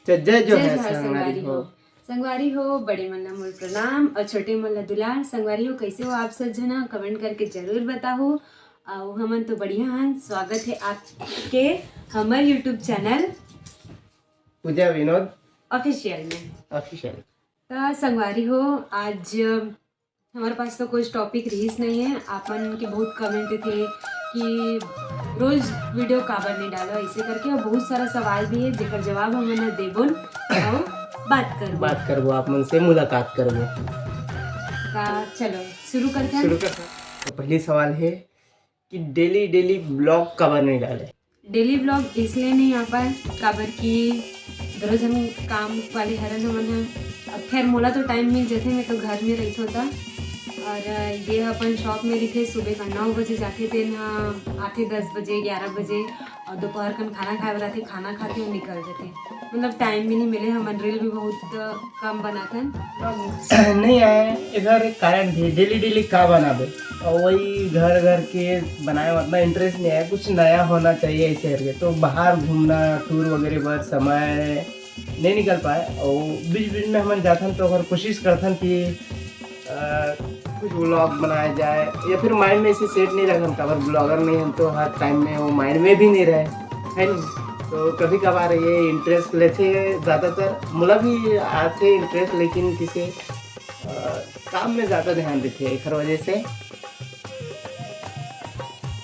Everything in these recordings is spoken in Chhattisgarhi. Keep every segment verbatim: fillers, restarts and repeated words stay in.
तो जय जोहार संगवारी हो। संगवारी हो, बड़े मन ला मोर प्रणाम और छोटे मन ला दुलार। संगवारी हो, कैसे हो आप सब जना? कमेंट करके जरूर बताहू। अउ हमन तो बढ़िया हन। स्वागत है आपके हमर YouTube चैनल पूजा विनोद ऑफिशियल में। ऑफिशियल। तो संगवारी हो, आज हमारे पास तो कुछ टॉपिक रहीस नहीं है। आपन के बहुत कमेंट थे कि रोज वीडियो काबर नहीं डालो, ऐसे करके। और बहुत सारा सवाल भी है, जेकर जवाब हमन देबोन और बात करबो। बात करबो, आप मन से मुलाकात करबो। तो चलो शुरू करते हैं। शुरू करते हैं। तो पहली सवाल है कि डेली डेली ब्लॉग काबर नहीं डाले? डेली ब्लॉग इसलिए नहीं आ पाए, काबर कि दोनों जन काम वाले हरन हमन ह। अब खैर, मोला तो टाइम मिल जथे, मैं तो घर में रही होता। और ये अपन शॉप में रहिथे, सुबह का नौ बजे जाथे, तेन ह आथे दस बजे, ग्यारह बजे, और दोपहर कन खाना खाए बर आथे, खाना खाथे और निकल जथे। मतलब टाइम भी नहीं मिले, हमन रील भी बहुत कम बनाथन। नहीं आए, एकर एक कारण भी, डेली डेली का बनाबे, और वही घर घर के बनाए में उतना इंटरेस्ट नहीं आए। कुछ नया होना चाहिए ऐसे करके, तो बाहर घूमना, टूर वगैरह बर समय नहीं निकल पाए। और बीच बीच में हमन जाथन तो अगर कोशिश करथन कि अ, कुछ व्लॉग बनाया जाए, या फिर माइंड में इसे सेट नहीं रखन, काबर ब्लॉगर नहीं हम तो हर टाइम में वो माइंड में भी नहीं रहे, है नहीं। तो कभी कभार ये इंटरेस्ट लेथे, ज़्यादातर मोला भी आथे इंटरेस्ट, लेकिन किसे अ, काम में ज़्यादा ध्यान देथे, एकर वजह से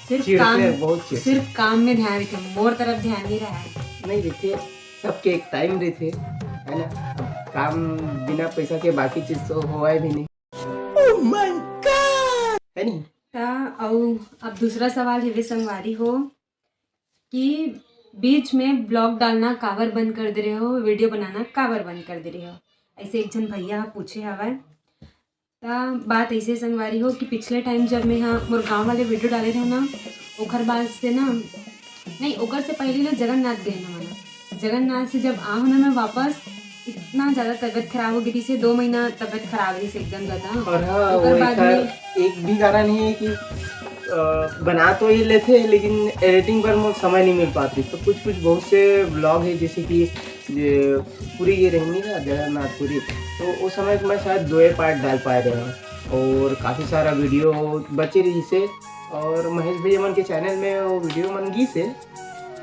सिर्फ चिढ़थे, काम, बहुत चिढ़थे। सिर्फ काम में ध्यान रखे, मोर तरफ ध्यान नहीं रहा है। नहीं देथे, सबके एक टाइम रहिथे, है ना? अब काम बिना पैसा के बाकी चीज तो होवय भी नहीं। Oh my God! है नहीं? ता अउ अब दूसरा सवाल हेवे संगवारी हो कि बीच में ब्लॉग डालना काबर बंद कर दे रहे हो, वीडियो बनाना काबर बंद कर दे रहे हो, ऐसे एक झन भैया ह पूछे हवय। त बात ऐसे संगवारी हो कि पिछले टाइम जब मैं हा मोर गांव वाले वीडियो डाले रहे ना, ओखर बाद से ना, नहीं, ओकर से पहले ना जगन्नाथ गए ना, मैं जगन्नाथ से जब आहूं ना मैं वापस, इतना ज्यादा तबीयत खराब हो गई थी, से दो महीना तबीयत खराब रही से एकदम ज्यादा। और हाँ, ओकर वो बाद एक, में एक भी गाना नहीं है कि अ, बना तो ही लेथे, लेकिन एडिटिंग पर मोर समय नहीं मिल पाती। तो कुछ कुछ बहुत से व्लॉग है, जैसे कि ये पुरी ये रहनी ना, जगन्नाथ पुरी, तो उस समय मैं शायद दो पार्ट डाल पाए रहे हैं और काफ़ी सारा वीडियो बचे रही से। और महेश भैया मन के चैनल में वो वीडियो मन गी से,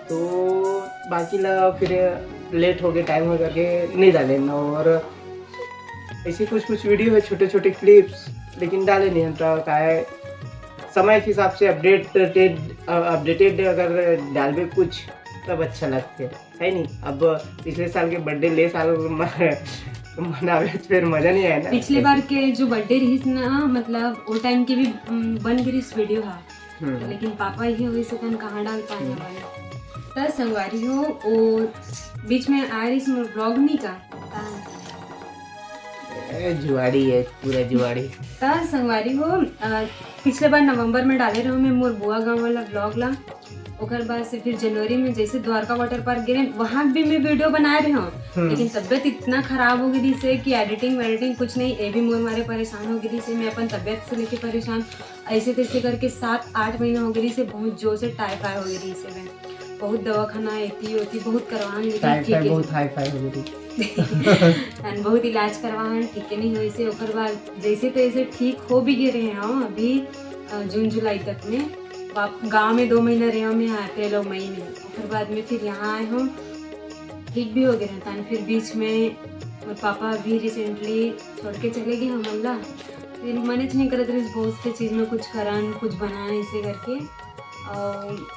तो बाकी ला फिर लेट हो गए, टाइम हो करके नहीं डाले ना। और ऐसे कुछ कुछ वीडियो है, छोटे छोटे क्लिप्स, लेकिन डाले नहीं हम तो, का है, समय के हिसाब से अपडेटेड, अपडेटेड अगर डालबे कुछ, तब अच्छा लगते, है नहीं? अब पिछले साल के बर्थडे ले साल म-, मनावे तो फिर मजा नहीं आया ना। पिछले बार के जो बर्थडे रहिस ना, मतलब वो टाइम के भी, उम, बन गई वीडियो हा। हम्म। लेकिन पापा ही होइस तेन कहाँ डाल पाए हम्म। हवन। त संगवारी हो, ओ बीच में आ रही मोर ब्लॉग नहीं का। ए, जुआड़ी है, पूरा जुआड़ी। त संगवारी हो, अ, पिछले बार नवंबर में डाले रहो मैं मोर बुआ गांव वाला ब्लॉग ला। ओकर बाद से फिर जनवरी में जैसे द्वारका वाटर पार्क गे रहेन, वहाँ भी मैं वीडियो बनाए रहे हूँ। हम्म। लेकिन तबीयत इतना खराब हो गई से कि एडिटिंग वेडिटिंग कुछ नहीं, ये भी मोर मारे परेशान हो गई से, मैं अपन तबीयत से लेके परेशान। ऐसे तैसे करके सात आठ महीना हो गई से बहुत जोर से टाइफाई हो गई से मैं। बहुत दवाखाना एती ओती बहुत करवान, लेकिन ठीक टाइफाई है। बहुत हाई फाई हो गई। And बहुत इलाज करवान, ठीक है नहीं होइसे। ओकर बाद जैसे तैसे ठीक हो भी गए रहे हूँ अभी, अ, जून जुलाई तक में। वाप-, गाँव में दो महीना रहे हूँ मैं, अप्रैल और मई में। ओकर बाद में फिर यहाँ आए हूँ, ठीक भी हो गए रहता है। फिर बीच में मोर पापा भी रिसेंटली छोड़ के चले गए हमन ला। फिर मैनेज नहीं करत रहिस बहुत से चीज़ में, कुछ करन, कुछ बनान, ऐसे करके। और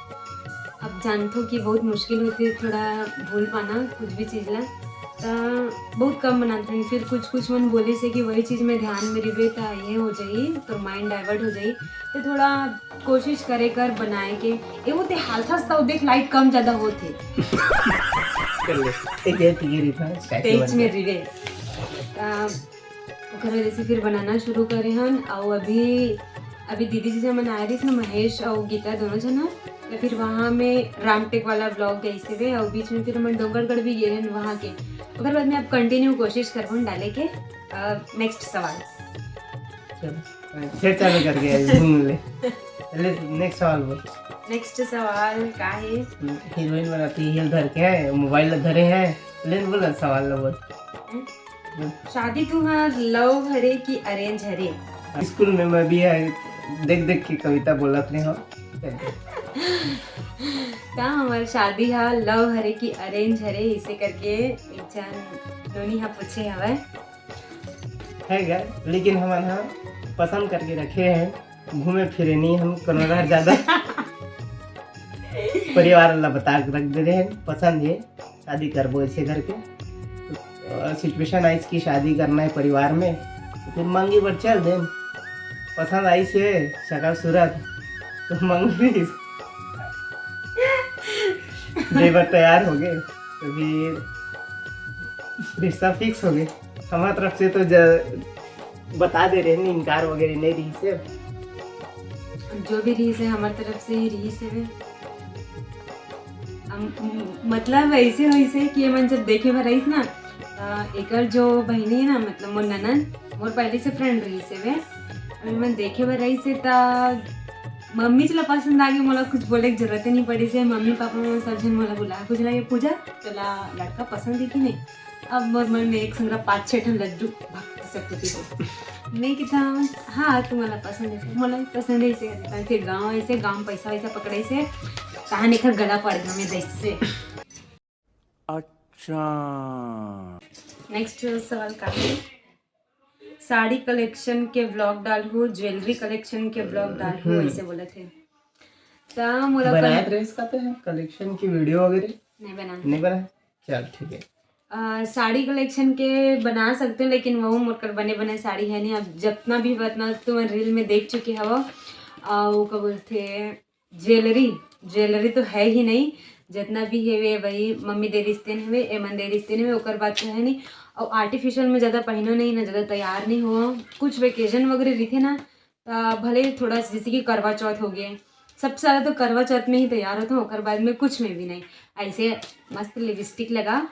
अब जानथो कि बहुत मुश्किल होती है थोड़ा भूल पाना कुछ भी चीज़ ला, त बहुत कम बनात रहिन। फिर कुछ कुछ मन बोले से कि वही चीज़ में ध्यान में रिबे त ये हो जाई, तो माइंड डाइवर्ट हो जाई। तो थोड़ा कोशिश करे कर बनाए के। ए वो ते हालथस त देख लाइट कम ज़्यादा होथे। कर ले। एक ये तीर ही था, स्टैचू तेज बन में गया। रिबे। त ओकर वजह से फिर बनाना शुरू करे हन। और अभी, अभी दीदी जीजा मन आए रहिस ना, महेश और गीता दोनों जना, तो फिर वहाँ में रामटेक वाला ब्लॉग गए से वे, और बीच में फिर हमन डोंगरगढ़ भी गए रहन वहाँ के। ओकर बाद में अब कंटिन्यू कोशिश करबो डाले के। अ, नेक्स्ट सवाल। चलो, फिर चालू कर गया है, घूम ले। ले, नेक्स्ट सवाल बोल। नेक्स्ट सवाल का है? हीरोइन बनाती है, हिल धर के है, मोबाइल धरे हैं, लेन बोला सवाल ला बोल। शादी तुहार लव हरे कि अरेंज हरे? स्कूल में मैं भी है, देख देख के कविता बोलत रहे हो। का हमार शादी हा लव हरे कि अरेंज हरे, इसे करके एक जन नोनी हा पूछे हवय। है क्या? लेकिन हमन हा पसंद करके रखे हैं, घूमे फिरे नहीं हम कोनो डहर ज्यादा। परिवार ला बता के रख दे रहे हैं, पसंद है शादी करबो ऐसे करके। सिचुएशन आइस कि शादी करना है परिवार में, तो फिर मंगी बर चल देन। पसंद आइस है शकल सूरत, तो मंगी भी दे बर तैयार हो गए, तो फिर रिश्ता फिक्स हो गए। हमारे तरफ से तो ज-, बता दे रहे हैं, इनकार वगैरह नहीं रही से। जो भी रहीस हे, हमर तरफ से ही रहीस हे। हम, मतलब ऐसे होइस हे कि ये मन जब देखे बर आइस ना, त एकर जो बहिनी है ना, मतलब मोर ननद, मोर पहले से फ्रेंड रहीस हे वे। अभी मन देखे बर आइस हे त मम्मी चला पसंद आ गई, मोला कुछ बोले की जरूरत ही नहीं पड़ी से। मम्मी पापा मन सब झन मोला बुला कुछ लगे, "पूजा, तोला लड़का पसंद है कि नहीं?" अब मोर मन में एक संग पाँच छः ठन लड्डू भक्त से फूटी हो। मैं किता, "हाँ, तुम्हाला पसंद है, मला भी पसंद है," इसे करते। फिर गाँव ऐसे, गाँव में पैसा वैसा पकड़े से, तहान एकर गला पड़ गया मैं देश से। अच्छा। नेक्स्ट सवाल का है, साड़ी कलेक्शन के ब्लॉग डालहू, ज्वेलरी कलेक्शन के ब्लॉग डालहू, हम्म। ऐसे बोलत हे। त मोला बनाए कल- ड्रेस का तो है, कलेक्शन की वीडियो वगैरह नहीं बना। नहीं बना? चल ठीक है। आ, साड़ी कलेक्शन के बना सकते हो, लेकिन वो मोर कर बने बने साड़ी है नहीं। अब जितना भी, उतना तुम रील में देख चुके हो। आ, वो का बोलते ज्वेलरी, ज्वेलरी तो है ही नहीं, जितना भी है वे वही मम्मी दे रिश्ते हवे, एमन दे रिश्ते हवे, ओकर बाद तो है नहीं। और आर्टिफिशियल में ज़्यादा पहनो नहीं ना, ज़्यादा तैयार नहीं हो। कुछ वेकेशन वगैरह रही थे ना, त भले थोड़ा सा, जैसे कि करवा चौथ हो गए, सबसे ज़्यादा तो करवा चौथ में ही तैयार होता हूँ, ओकर बाद में कुछ में भी नहीं। ऐसे मस्त लिपस्टिक लगा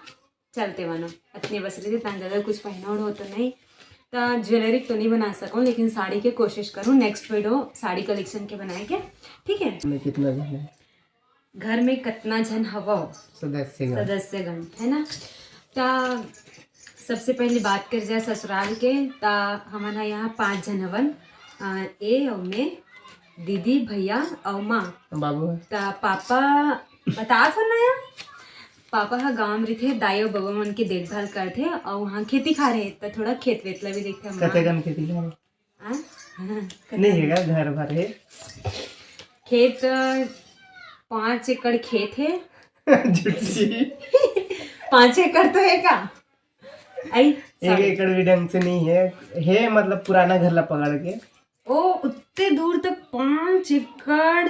चलते वाला, अतने बस रही थी, ज़्यादा कुछ पहना ओढ़ो तो नहीं। तो ज्वेलरी तो नहीं बना सकूँ, लेकिन साड़ी के कोशिश करूँ नेक्स्ट वीडियो साड़ी कलेक्शन के बनाए के, ठीक है? मैं कितना जन है? घर में कितना जन हवो? सदस्य गण। सदस्यगण, है ना? त सबसे पहले बात कर जाए ससुराल के, त हमन ह यहाँ पाँच जन हवन। अ, ए और मैं, दीदी, भैया और माँ। बाबू है। त पापा बता थो ना यार, पापा ह गाँव में रहिथे, दाई और बबा मन के देखभाल करथे और वहाँ खेती खार हे, त थोड़ा खेत वेत ला भी देखथे। माँ कते कन खेती है? हाँ? नहीं है क्या, घर भर है। खेत, अ, पाँच एकड़ खेत है। झुट्टी। पाँच एकड़ तो है का? आई, एक एकड़ भी ढंग से नहीं है, है मतलब पुराना घर ला पकड़ के। ओ, उत्ते दूर तक पाँच एकड़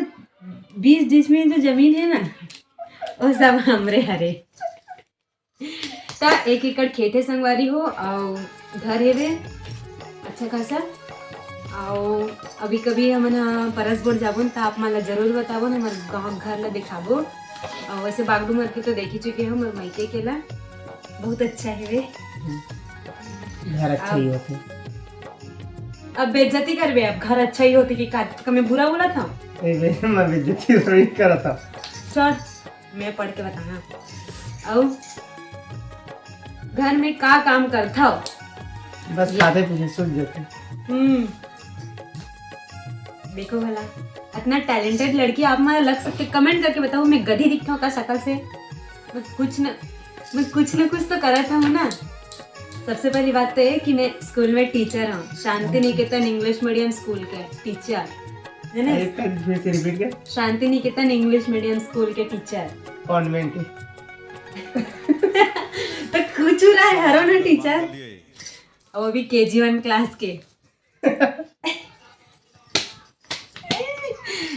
बीस डिसमिल जो जमीन है ना, वो सब हमरे हरे। त एक एकड़ खेत है संगवारी हो, और घर हेवे अच्छा खासा। और अभी कभी हमन ह परस बोर जाबो न, त आप मन ला जरूर बताबो न, हमर गाँव घर ला दिखाबो। और वैसे बागडूमर के तो देखी चुके हो, हमर मायके के ला बहुत अच्छा हेवे। घर अच्छा ही होते। अब बेइज्जती करबे, अब घर अच्छा ही होते कि का, का मैं बुरा बोला था? नहीं, मैं बेइज्जती थोड़ी करता। चल, मैं पढ़ के बताना। और घर में का काम करथव? बस खाते पीछे सूझ जाते। हम्म, देखो भला, इतना टैलेंटेड लड़की आप मन लग सकते, कमेंट करके बताओ, मैं गधी दिखता हूँ का शकल से? मैं कुछ न, मैं कुछ न कुछ तो करत हूँ ना। सबसे पहली बात तो ये कि मैं स्कूल में टीचर हूँ, Shanti Niketan English medium school के टीचर, है ना? एक बार फिर से रिपीट कर। Shanti Niketan English medium school के टीचर। कॉन्वेंट। तो कुछ हो रहा है, हरो ना टीचर, वो भी केजी वन क्लास के।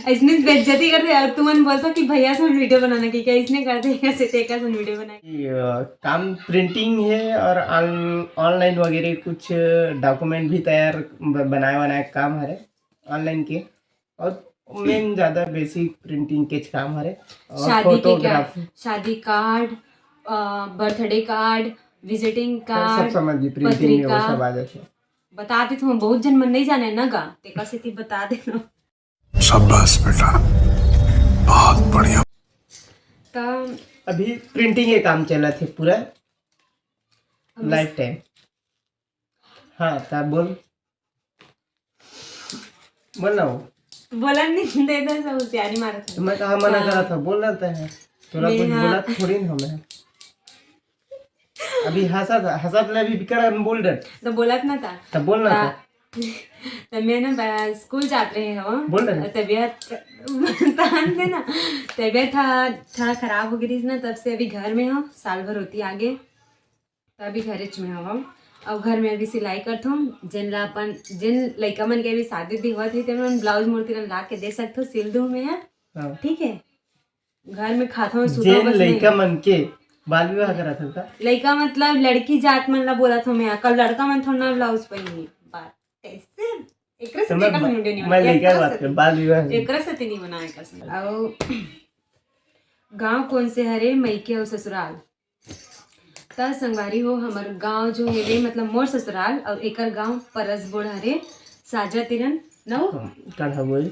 इसने बेइज्जती कर दिया। तुमन बोलता कि भैया से वीडियो बनाना की, क्या इसने कर दिया, कैसे तेका से वीडियो बना। ये, अ, काम प्रिंटिंग है और ऑन-, ऑनलाइन वगैरह कुछ डॉक्यूमेंट भी तैयार ब-, बनाए बनाए काम हरे ऑनलाइन के। और मेन ज्यादा बेसिक प्रिंटिंग के काम हरे। और शादी के क्या? फोटोग्राफी। शादी कार्ड, बर्थडे कार्ड, विजिटिंग सब कार्ड, समझ गई, प्रिंटिंग में वो पत्रिका। सब आ जाते हैं। बता देते हो, बहुत जन मन नहीं जाने ना गा, तेका से ती बता देना। शाबाश बेटा, बहुत बढ़िया। तो अभी प्रिंटिंग के काम चला थे पूरा। Life time. हाँ, ता बोल, बोल ना वो। बोलन नहीं देता, सब होशियारी मारत तो मैं कहा मना करा था, बोल रहा था है। तोरा कुछ बोला थोड़ी ना मैं। अभी हंसा था, हंसा था, अभी बिकरा में बोल रहे। तो बोलत ना था। तब बोल ना था। तो मैं ना स्कूल जात रहे हो। बोल रहे। तबीयत तान दे ना। तबीयत था थोड़ा खराब हो गई ना, तब से अभी घर में हो। साल भर होती आगे, तो अभी घरेच में हो। अब घर में अभी सिलाई करत हूँ। जिन ला अपन, जिन लइका मन के अभी शादी दी होत ही, तेमन ब्लाउज मोर तीर ला के दे सकत हो, सिल दूँ मैं। हाँ। ठीक है, घर में खात हूँ, सुतत जेन बस नहीं। लइका मन के बाल विवाह करत हन का? लइका मतलब लड़की जात मन ला बोलत हूँ मैं, कल लड़का मन थोड़ा ना ब्लाउज पहनी। बात ऐसे एकरे से तो मैं एकर से मुंडे नहीं मैं बना, लइका एकरा बात से कर, बाल विवाह नहीं। एकरा से तो नहीं बना, एकर से। आओ, गाँव कौन से हरे, मइके और ससुराल? त संगवारी हो, हमर गांव जो हेवे, मतलब मोर ससुराल, और एकर गांव परसबोड़ हरे, साजा तिरन नौ। कढ़ा बोल।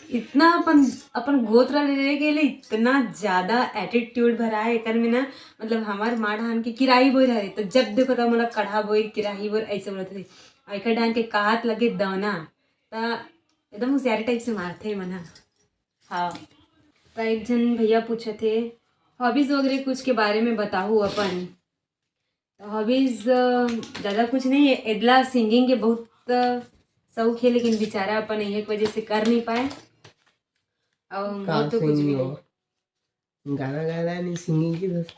इतना अपन अपन गोत्र ले लेके ले इतना ज्यादा एटीट्यूड भरा है एकर में ना। मतलब हमार माँ ढान के किराही बोर हरे, तो जब देखो तो मोला कढ़ा बोर, किराही बोर ऐसे बोलत रहे। और एकर ढान के कात लगे दौना, त एकदम होशियारी टाइप से मारथे मन ह। हाँ, त एक झन भैया पूछत हे, हॉबीज वगैरह कुछ के बारे में बताहू अपन। तो हॉबीज ज्यादा कुछ नहीं है, एदला सिंगिंग के बहुत शौक है, लेकिन बेचारा अपन एक वजह से कर नहीं पाए। और मोर तो कुछ भी नहीं। गाना गाना नहीं, सिंगिंग की बस।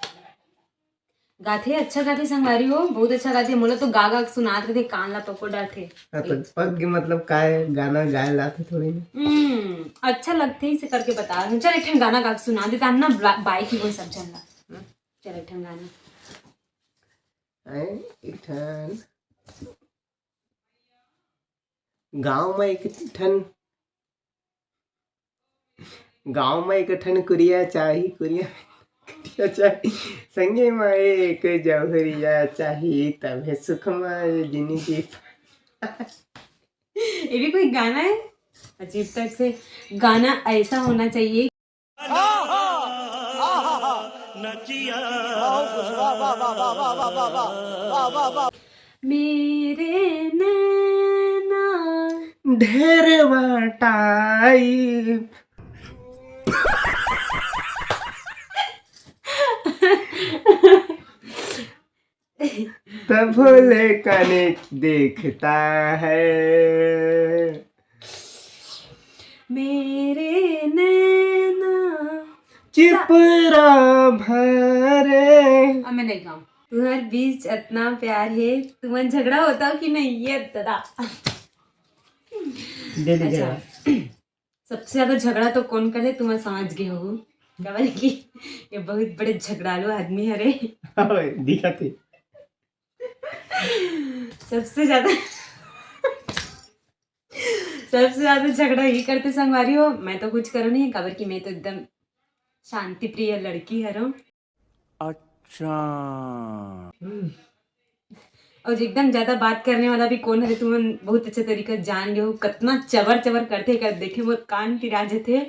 गाथे, अच्छा गाथे संगवारी हो, बहुत अच्छा गाथे। मोला तो गा गा के सुनात रहिथे, कान ला पकड़ डारथे। हाँ, तो पग के मतलब का है, गाना गाए लाथे थोड़ी ना। हम्म, अच्छा लगथे, इसे करके बता रहे। चल, एक ठन गाना गा के सुना देता ना, बाइक ही कोई सब झन ला। हाँ? चल, एक ठन गाना। आए, एक ठन। गाँव में एक ठन गाँव म एक ठन कुरिया चाही, कुरिया कुरिया चाही, संगे म एक जौहरिया चाही, तभे सुख म ये जिंदगी। ये भी कोई गाना है? अजीब टाइप से गाना ऐसा होना चाहिए। मेरे नैना ढेरवा टाइप। तभो ले काने देखता है। मेरे नैना चिपरा भरे। अब मैं नहीं गाऊं। तुम्हारे बीच इतना प्यार है, तुम्हारा झगड़ा होता हो कि नहीं, ये बता। डेली अच्छा। झगड़ा। सबसे ज्यादा झगड़ा तो कौन करे, तुम्हारे समझ गए हो, काबर कि ये बहुत बड़े झगड़ालू आदमी हरे। ओए, दिखत हे। सबसे ज्यादा सबसे ज्यादा झगड़ा ही करते संगवारी हो। मैं तो कुछ करो नहीं, काबर कि मैं तो एकदम शांति प्रिय लड़की हरो। अच्छा। और एकदम ज्यादा बात करने वाला भी कौन है, तुमन बहुत अच्छे तरीका जान गए हो। कितना चबर चबर करते कर देखे, मोर कान पिरा जथे।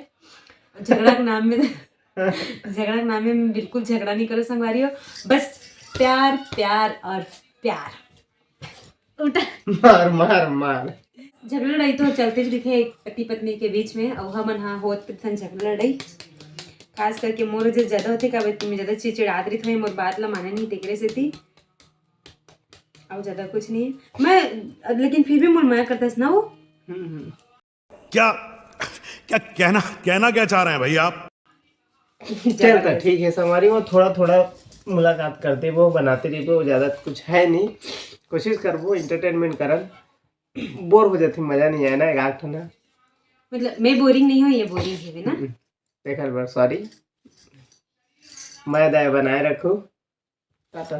झगड़ा के नाम में झगड़ा के नाम में बिल्कुल झगड़ा नहीं करो संगवारी हो, बस प्यार, प्यार और प्यार। उल्टा मार, मार, मार। झगड़ा लड़ाई तो चलते ही रहिथे पति पत्नी के बीच में, अउ हमन हा होत रहिथन झगड़ा लड़ाई। खास करके मोर जे ज्यादा होथे, काबर कि मैं ज्यादा चिड़चिड़ात रहिथों, मोर बात ला माने नहीं, तेकरे सेती। अउ ज्यादा कुछ नहीं मैं, लेकिन फिर भी मोर मया करथस ना वो। हम्म, हम्म। क्या, क्या कहना, कहना क्या चाह रहे हैं भैया आप? चल, तो ठीक है संगवारी, वो थोड़ा थोड़ा मुलाकात करते, वो बनाते रहिबो, वो ज्यादा कुछ है नहीं। कोशिश करबो एंटरटेनमेंट करन। बोर हो जाथे, मजा नहीं आए ना, एक आध ठन। मतलब मैं बोरिंग नहीं हूँ, ये बोरिंग है ना। हम्म, तेखर बर सॉरी। मैं दया बनाए रखू। टाटा।